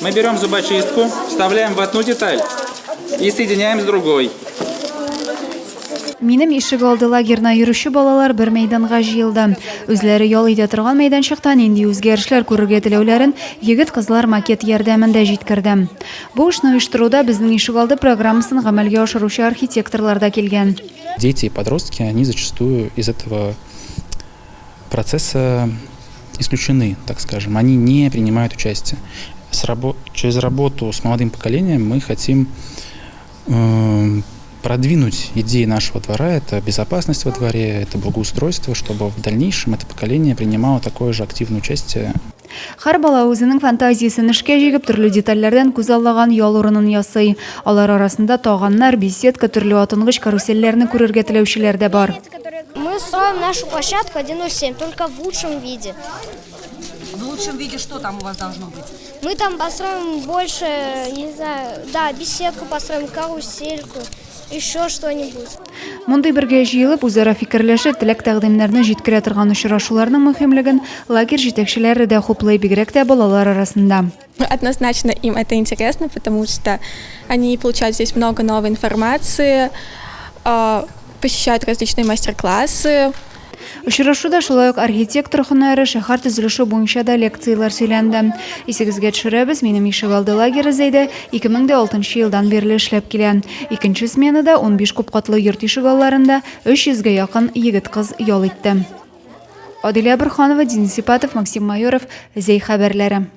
Мы берем зубочистку, вставляем в одну деталь и соединяем с другой. Минем ишегалды лагерена йөрүче балалар бер мәйданга җыелды. Үзләре ял итә торган мәйданчыкта нинди үзгәрешләр күрергә теләүләрен егет-кызлар макет ярдәмендә җиткерде. Бу эшне оештыруда Безнең ишегалды программасын гамәлгә ашыручы архитекторлар да килгән. Дети и подростки, они зачастую из этого процесса исключены, так скажем, они не принимают участие. С рабо через работу с молодым поколением мы хотим э, продвинуть идеи нашего двора, это безопасность во дворе, это благоустройство, чтобы в дальнейшем это поколение принимало такое же активное участие. Һәр бала үзенең фантазиясен эшкә җигеп, төрле детальләрдән күзаллаган ял урынын ясый. Алар арасында таганнар, беседка, төрле атынгыч карусельләрне күрергә теләүчеләр дә бар. Мы строим нашу площадку 1.07, только в лучшем виде. В лучшем виде что там у вас должно быть? Мы там построим больше, не знаю, да, беседку построим, карусельку, еще что-нибудь. Мондый бергә җыелып, үзара фикерләшеп, теләк-тәкъдимнәрне җиткерә торган очрашуларның мөһимлеген лагерь җитәкчеләре дә хуплый, бигрәк тә балалар арасында. Однозначно им это интересно, потому что они получают здесь много новой информации, посещают различные мастер-классы. Очрашуда шулай ук архитектор һөнәре, шәһәр төзелеше буенча да лекцияләр сөйләнде. Исегезгә төшерәбез, Минем ишегалды лагере Зәйдә 2006 елдан бирле эшләп килә. Икенче сменада 15 күпкатлы йорт ишегалларында 300 гә якын егет-кыз ял итте. Адилә Борһанова, Денис Ипатов, Максим Майоров, Зәй хәбәрләре.